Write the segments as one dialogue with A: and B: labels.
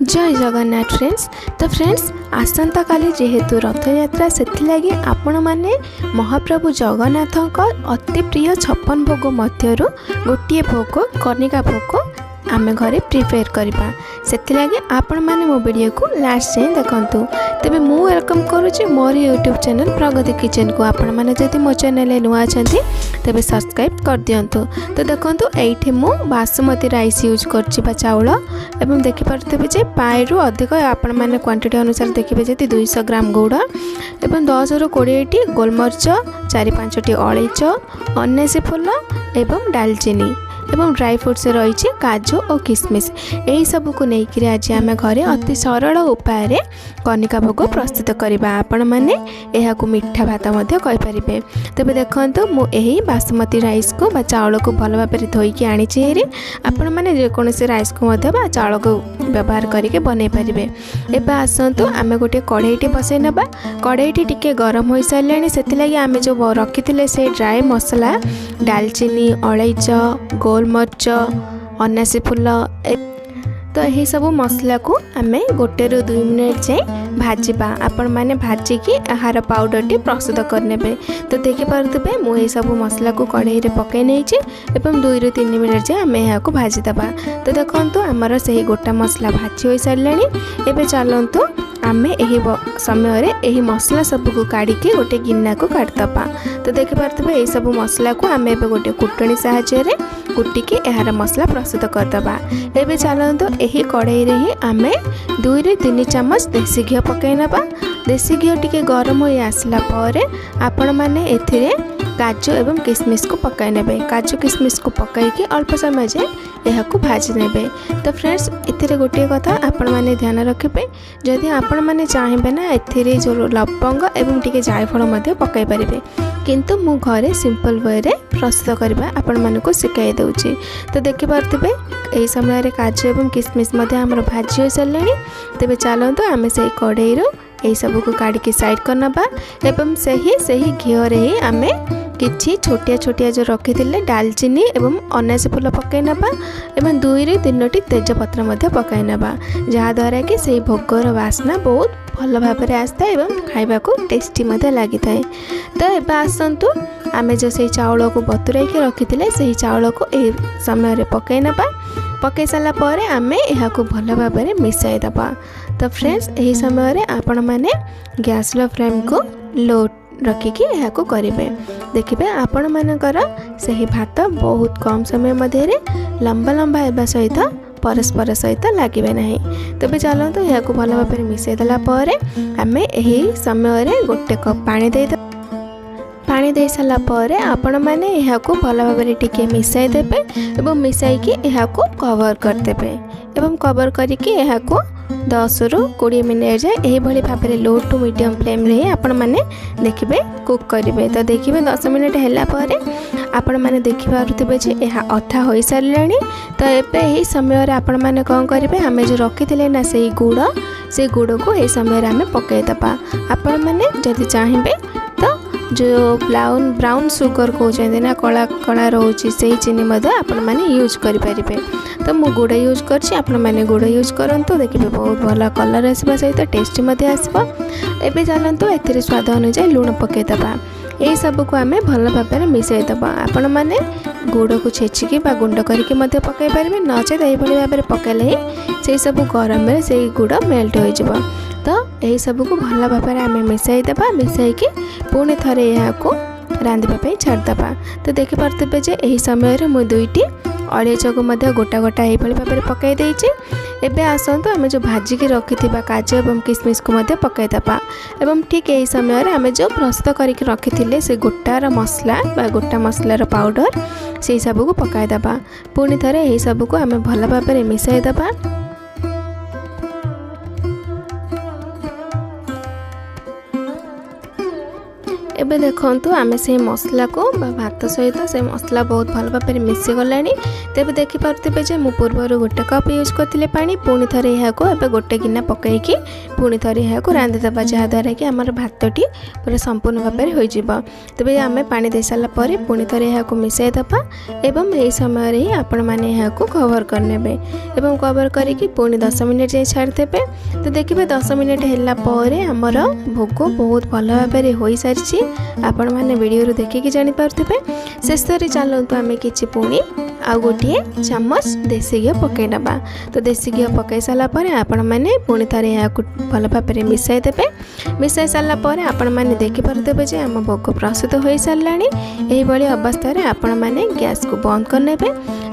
A: ଜୟ Jagannath friends. ତ friends, ଆସନ୍ତାକାଲି ଯେହେତୁ ରଥଯାତ୍ରା, ସେଥିଲାଗି ଆପଣମାନେ ମହାପ୍ରଭୁ ଜଗନ୍ନାଥଙ୍କ ଅତି ପ୍ରିୟ 56 ଭୋଗ ମଧ୍ୟରୁ ଗୋଟିଏ ଭୋଗ କନିକା ଭୋଗ ଆମେ ଘରେ ପ୍ରିପେୟାର କରିବା। ସେଥିଲାଗି ଆପଣମାନେ ମୋ ଭିଡ଼ିଓକୁ ଲାଷ୍ଟ ଯାଏଁ ଦେଖନ୍ତୁ। ତେବେ ମୁଁ welcome କରୁଛି ମୋର ୟୁଟ୍ୟୁବ୍ ଚ୍ୟାନେଲ୍ ପ୍ରଗତି କିଚେନ୍କୁ। ଆପଣମାନେ ଯଦି ମୋ ଚ୍ୟାନେଲ୍ରେ ନୂଆ ଅଛନ୍ତି, ତେବେ ସବସ୍କ୍ରାଇବ୍ କରିଦିଅନ୍ତୁ। ତ ଦେଖନ୍ତୁ, ଏଇଠି ମୁଁ ବାସୁମତୀ ରାଇସ୍ ୟୁଜ୍ କରୁଛି ବା ଚାଉଳ, ଏବଂ ଦେଖିପାରୁଥିବେ ଯେ ପାଏରୁ ଅଧିକ, ଆପଣମାନେ କ୍ୱାଣ୍ଟିଟି ଅନୁସାରେ ଦେଖିବେ ଯଦି 200 ଗ୍ରାମ ଗୁଡ଼ ଏବଂ 10ରୁ 20ଟି ଗୋଲମରିଚ, 4 5ଟି ଅଳେଇଚ, ଅନାସୀ ଫୁଲ ଏବଂ ଡାଲଚିନି ଏବଂ ଡ୍ରାଇ ଫ୍ରୁଟ୍ସ ରହିଛି କାଜୁ ଓ କିସମିସ୍। ଏହିସବୁକୁ ନେଇକରି ଆଜି ଆମେ ଘରେ ଅତି ସରଳ ଉପାୟରେ କନିକା ଭୋଗ ପ୍ରସ୍ତୁତ କରିବା। ଆପଣମାନେ ଏହାକୁ ମିଠା ଭାତ ମଧ୍ୟ କହିପାରିବେ। ତେବେ ଦେଖନ୍ତୁ, ମୁଁ ଏହି ବାସୁମତୀ ରାଇସ୍କୁ ବା ଚାଉଳକୁ ଭଲ ଭାବରେ ଧୋଇକି ଆଣିଛି ହେରି। ଆପଣମାନେ ଯେକୌଣସି ରାଇସ୍କୁ ମଧ୍ୟ ବା ଚାଉଳକୁ ବ୍ୟବହାର କରିକି ବନେଇ ପାରିବେ। ଏବେ ଆସନ୍ତୁ, ଆମେ ଗୋଟିଏ କଢ଼େଇଟି ବସାଇ ନେବା। କଢ଼େଇଟି ଟିକେ ଗରମ ହୋଇସାରିଲାଣି, ସେଥିଲାଗି ଆମେ ଯେଉଁ ରଖିଥିଲେ ସେ ଡ୍ରାଏ ମସଲା, ଡାଲଚିନି, ଅଳେଇଚ, ଗୋଲମରିଚ, ଅନାସୀ ଫୁଲ, ତ ଏହିସବୁ ମସଲାକୁ ଆମେ 1ରୁ 2 ମିନିଟ୍ ଯାଏଁ ଭାଜିବା। ଆପଣମାନେ ଭାଜିକି ଏହାର ପାଉଡ଼ରଟି ପ୍ରସ୍ତୁତ କରିନେବେ। ତ ଦେଖିପାରୁଥିବେ, ମୁଁ ଏହିସବୁ ମସଲାକୁ କଢ଼େଇରେ ପକାଇ ନେଇଛି ଏବଂ 2ରୁ 3 ମିନିଟ୍ ଯାଏଁ ଆମେ ଏହାକୁ ଭାଜିଦେବା। ତ ଦେଖନ୍ତୁ, ଆମର ସେହି ଗୋଟା ମସଲା ଭାଜି ହୋଇସାରିଲାଣି। ଏବେ ଚାଲନ୍ତୁ, ଆମେ ଏହି ସମୟରେ ଏହି ମସଲା ସବୁକୁ କାଢ଼ିକି ଗୋଟେ ଗିନାକୁ କାଢ଼ିଦେବା। ତ ଦେଖିପାରୁଥିବେ, ଏହିସବୁ ମସଲାକୁ ଆମେ ଏବେ ଗୋଟେ କୁଟଣୀ ସାହାଯ୍ୟରେ କୁଟିକି ଏହାର ମସଲା ପ୍ରସ୍ତୁତ କରିଦେବା। ଏବେ ଚାଲନ୍ତୁ, ଏହି କଢ଼େଇରେ ହିଁ ଆମେ 2ରୁ 3 ଚାମଚ ଦେଶୀ ଘିଅ ପକାଇ ନେବା। ଦେଶୀ ଘିଅ ଟିକେ ଗରମ ହୋଇ ଆସିଲା ପରେ ଆପଣମାନେ ଏଥିରେ କାଜୁ ଏବଂ କିସମିସକୁ ପକାଇ ନେବେ। କାଜୁ କିସମିସକୁ ପକାଇକି ଅଳ୍ପ ସମୟ ଯାଏଁ ଏହାକୁ ଭାଜି ନେବେ। ତ ଫ୍ରେଣ୍ଡସ୍, ଏଥିରେ ଗୋଟିଏ କଥା ଆପଣମାନେ ଧ୍ୟାନ ରଖିବେ, ଯଦି ଆପଣମାନେ ଚାହିଁବେ ନା, ଏଥିରେ ଯେଉଁ ଲବଙ୍ଗ ଏବଂ ଟିକେ ଜାଇଫଳ ମଧ୍ୟ ପକାଇ ପାରିବେ, କିନ୍ତୁ ମୁଁ ଘରେ ସିମ୍ପଲ୍ ୱେରେ ପ୍ରସ୍ତୁତ କରିବା ଆପଣମାନଙ୍କୁ ଶିଖାଇ ଦେଉଛି। ତ ଦେଖିପାରୁଥିବେ, ଏହି ସମୟରେ କାଜୁ ଏବଂ କିସମିସ୍ ମଧ୍ୟ ଆମର ଭାଜି ହୋଇସାରିଲାଣି। ତେବେ ଚାଲନ୍ତୁ, ଆମେ ସେଇ କଢ଼େଇରୁ ଏହିସବୁକୁ କାଢ଼ିକି ସାଇଡ଼୍ କରିନେବା ଏବଂ ସେହି ଘିଅରେ ହିଁ ଆମେ କିଛି ଛୋଟିଆ ଛୋଟିଆ ଯେଉଁ ରଖିଥିଲେ ଡାଲଚିନି ଏବଂ ଅନାସୀ ଫୁଲ ପକାଇ ନେବା ଏବଂ 2ରୁ 3ଟି ତେଜପତ୍ର ମଧ୍ୟ ପକାଇ ନେବା, ଯାହାଦ୍ୱାରା କି ସେଇ ଭୋଗର ବାସ୍ନା ବହୁତ ଭଲ ଭାବରେ ଆସିଥାଏ ଏବଂ ଖାଇବାକୁ ଟେଷ୍ଟି ମଧ୍ୟ ଲାଗିଥାଏ। ତ ଏବେ ଆସନ୍ତୁ, ଆମେ ଯେଉଁ ସେଇ ଚାଉଳକୁ ବତୁରାଇକି ରଖିଥିଲେ, ସେହି ଚାଉଳକୁ ଏହି ସମୟରେ ପକାଇ ନେବା। ପକାଇ ସାରିଲା ପରେ ଆମେ ଏହାକୁ ଭଲ ଭାବରେ ମିଶାଇ ଦେବା। ତ ଫ୍ରେଣ୍ଡସ୍, ଏହି ସମୟରେ ଆପଣମାନେ ଗ୍ୟାସ୍ର ଫ୍ଲେମ୍କୁ ଲୋ ରଖିକି ଏହାକୁ କରିବେ। ଦେଖିବେ, ଆପଣମାନଙ୍କର ସେହି ଭାତ ବହୁତ କମ୍ ସମୟ ମଧ୍ୟରେ ଲମ୍ବା ଲମ୍ବା ହେବା ସହିତ ପରସ୍ପର ସହିତ ଲାଗିବେ ନାହିଁ। ତେବେ ଚାଲନ୍ତୁ, ଏହାକୁ ଭଲ ଭାବରେ ମିଶାଇ ଦେଲା ପରେ ଆମେ ଏହି ସମୟରେ ଗୋଟେ କପ୍ ପାଣି ଦେଇଦେବା। ପାଣି ଦେଇସାରିଲା ପରେ ଆପଣମାନେ ଏହାକୁ ଭଲ ଭାବରେ ଟିକେ ମିଶାଇ ଦେବେ ଏବଂ ମିଶାଇକି ଏହାକୁ କଭର୍ କରିଦେବେ ଏବଂ କଭର୍ କରିକି ଏହାକୁ 10ରୁ 20 ମିନିଟ୍ ଯାଏ ଏହିଭଳି ଭାବରେ ଲୋ ଟୁ ମିଡ଼ିୟମ୍ ଫ୍ଲେମ୍ରେ ହିଁ ଆପଣମାନେ ଦେଖିବେ କୁକ୍ କରିବେ। ତ ଦେଖିବେ, 10 ମିନିଟ୍ ହେଲା ପରେ ଆପଣମାନେ ଦେଖିପାରୁଥିବେ ଯେ ଏହା ଅଧା ହୋଇସାରିଲାଣି। ତ ଏବେ ଏହି ସମୟରେ ଆପଣମାନେ କ'ଣ କରିବେ? ଆମେ ଯେଉଁ ରଖିଥିଲେ ନା ସେଇ ଗୁଡ଼, ସେଇ ଗୁଡ଼କୁ ଏହି ସମୟରେ ଆମେ ପକାଇଦେବା। ଆପଣମାନେ ଯଦି ଚାହିଁବେ ତ ଯେଉଁ ବ୍ରାଉନ୍ ସୁଗର କହୁଛନ୍ତି ନା, କଳା କଳା ରହୁଛି, ସେଇ ଚିନି ମଧ୍ୟ ଆପଣମାନେ ୟୁଜ୍ କରିପାରିବେ। ତ ମୁଁ ଗୁଡ଼ ୟୁଜ୍ କରିଛି, ଆପଣମାନେ ଗୁଡ଼ ୟୁଜ୍ କରନ୍ତୁ। ଦେଖିବେ, ବହୁତ ଭଲ କଲର୍ ଆସିବା ସହିତ ଟେଷ୍ଟି ମଧ୍ୟ ଆସିବ। ଏବେ ଚାଲନ୍ତୁ, ଏଥିରେ ସ୍ୱାଦ ଅନୁଯାୟୀ ଲୁଣ ପକାଇଦେବା। ଏହିସବୁକୁ ଆମେ ଭଲ ଭାବରେ ମିଶାଇ ଦେବା। ଆପଣମାନେ ଗୁଡ଼କୁ ଛେଚିକି ବା ଗୁଣ୍ଡ କରିକି ମଧ୍ୟ ପକାଇ ପାରିବେ, ନଚେତ୍ ଏହିଭଳି ଭାବରେ ପକାଇଲେ ହିଁ ସେହିସବୁ ଗରମରେ ସେଇ ଗୁଡ଼ ମେଲ୍ଟ ହୋଇଯିବ। ତ ଏହିସବୁକୁ ଭଲ ଭାବରେ ଆମେ ମିଶାଇ ଦେବା। ମିଶାଇକି ପୁଣି ଥରେ ଏହାକୁ ରାନ୍ଧିବା ପାଇଁ ଛାଡ଼ିଦେବା। ତ ଦେଖିପାରୁଥିବେ ଯେ ଏହି ସମୟରେ ମୁଁ 2ଟି ଅଳେଇଚକୁ ମଧ୍ୟ ଗୋଟା ଗୋଟା ଏହିଭଳି ଭାବରେ ପକାଇ ଦେଇଛି। ଏବେ ଆସନ୍ତୁ, ଆମେ ଯେଉଁ ଭାଜିକି ରଖିଥିବା କାଜୁ ଏବଂ କିସମିସକୁ ମଧ୍ୟ ପକାଇଦେବା ଏବଂ ଠିକ୍ ଏହି ସମୟରେ ଆମେ ଯେଉଁ ପ୍ରସ୍ତୁତ କରିକି ରଖିଥିଲେ ସେ ଗୋଟାର ମସଲା ବା ଗୋଟା ମସଲାର ପାଉଡ଼ର, ସେଇ ସବୁକୁ ପକାଇଦେବା। ପୁଣି ଥରେ ଏହିସବୁକୁ ଆମେ ଭଲ ଭାବରେ ମିଶାଇ ଦେବା। ଏବେ ଦେଖନ୍ତୁ, ଆମେ ସେଇ ମସଲାକୁ ବା ଭାତ ସହିତ ସେ ମସଲା ବହୁତ ଭଲ ଭାବରେ ମିଶିଗଲାଣି। ତେବେ ଦେଖିପାରୁଥିବେ ଯେ ମୁଁ ପୂର୍ବରୁ 1 କପ୍ ୟୁଜ୍ କରିଥିଲି ପାଣି, ପୁଣି ଥରେ ଏହାକୁ ଏବେ 1 ଗିନା ପକାଇକି ପୁଣି ଥରେ ଏହାକୁ ରାନ୍ଧିଦେବା, ଯାହାଦ୍ୱାରା କି ଆମର ଭାତଟି ପୁରା ସମ୍ପୂର୍ଣ୍ଣ ଭାବରେ ହୋଇଯିବ। ତେବେ ଆମେ ପାଣି ଦେଇସାରିଲା ପରେ ପୁଣି ଥରେ ଏହାକୁ ମିଶାଇ ଦେବା ଏବଂ ଏହି ସମୟରେ ହିଁ ଆପଣମାନେ ଏହାକୁ କଭର୍ କରିନେବେ ଏବଂ କଭର୍ କରିକି ପୁଣି 10 ମିନିଟ୍ ଯାଇ ଛାଡ଼ିଦେବେ। ତ ଦେଖିବେ, 10 ମିନିଟ୍ ହେଲା ପରେ ଆମର ଭୋଗ ବହୁତ ଭଲ ଭାବରେ ହୋଇସାରିଛି। ଆପଣମାନେ ଭିଡ଼ିଓରୁ ଦେଖିକି ଜାଣିପାରୁଥିବେ। ଶେଷରେ ଚାଲନ୍ତୁ ଆମେ କିଛି ପୁଣି ଆଉ 1 ଚାମଚ ଦେଶୀ ଘିଅ ପକାଇ ନେବା। ତ ଦେଶୀ ଘିଅ ପକାଇ ସାରିଲା ପରେ ଆପଣମାନେ ପୁଣି ଥରେ ଏହାକୁ ଭଲ ଭାବରେ ମିଶାଇ ଦେବେ। ମିଶାଇ ସାରିଲା ପରେ ଆପଣମାନେ ଦେଖିପାରୁଥିବେ ଯେ ଆମ ଭୋଗ ପ୍ରସ୍ତୁତ ହୋଇସାରିଲାଣି। ଏହିଭଳି ଅବସ୍ଥାରେ ଆପଣମାନେ ଗ୍ୟାସ୍କୁ ବନ୍ଦ କରିନେବେ।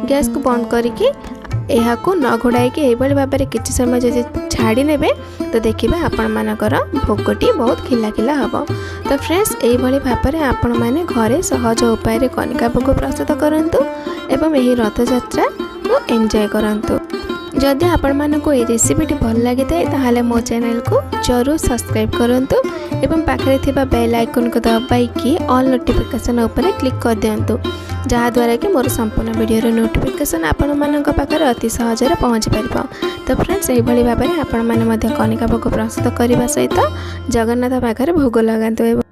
A: ଗ୍ୟାସ୍କୁ ବନ୍ଦ କରିକି ଏହାକୁ ନ ଘୋଡ଼ାଇକି ଏଇଭଳି ଭାବରେ କିଛି ସମୟ ଯଦି ଛାଡ଼ି ନେବେ, ତ ଦେଖିବେ ଆପଣମାନଙ୍କର ଭୋଗଟି ବହୁତ ଖିଲା ଖିଲା ହେବ। ତ ଫ୍ରେଣ୍ଡସ୍, ଏଇଭଳି ଭାବରେ ଆପଣମାନେ ଘରେ ସହଜ ଉପାୟରେ କନିକା ଭୋଗ ପ୍ରସ୍ତୁତ କରନ୍ତୁ ଏବଂ ଏହି ରଥଯାତ୍ରାକୁ ଏନ୍ଜୟ କରନ୍ତୁ। ଯଦି ଆପଣମାନଙ୍କୁ ଏହି ରେସିପିଟି ଭଲ ଲାଗିଥାଏ, ତାହେଲେ ମୋ ଚ୍ୟାନେଲକୁ ଜରୁର ସବସ୍କ୍ରାଇବ୍ କରନ୍ତୁ ଏବଂ ପାଖରେ ଥିବା ବେଲ୍ ଆଇକନ୍କୁ ଦବାଇକି ଅଲ୍ ନୋଟିଫିକେସନ୍ ଉପରେ କ୍ଲିକ୍ କରିଦିଅନ୍ତୁ, ଯାହାଦ୍ୱାରା କି ମୋର ସମ୍ପୂର୍ଣ୍ଣ ଭିଡ଼ିଓର ନୋଟିଫିକେସନ୍ ଆପଣମାନଙ୍କ ପାଖରେ ଅତି ସହଜରେ ପହଞ୍ଚି ପାରିବ। ତ ଫ୍ରେଣ୍ଡସ୍, ଏହିଭଳି ଭାବରେ ଆପଣମାନେ ମଧ୍ୟ କନିକା ଭୋଗ ପ୍ରସ୍ତୁତ କରିବା ସହିତ ଜଗନ୍ନାଥ ପାଖରେ ଭୋଗ ଲଗାନ୍ତୁ ଏବଂ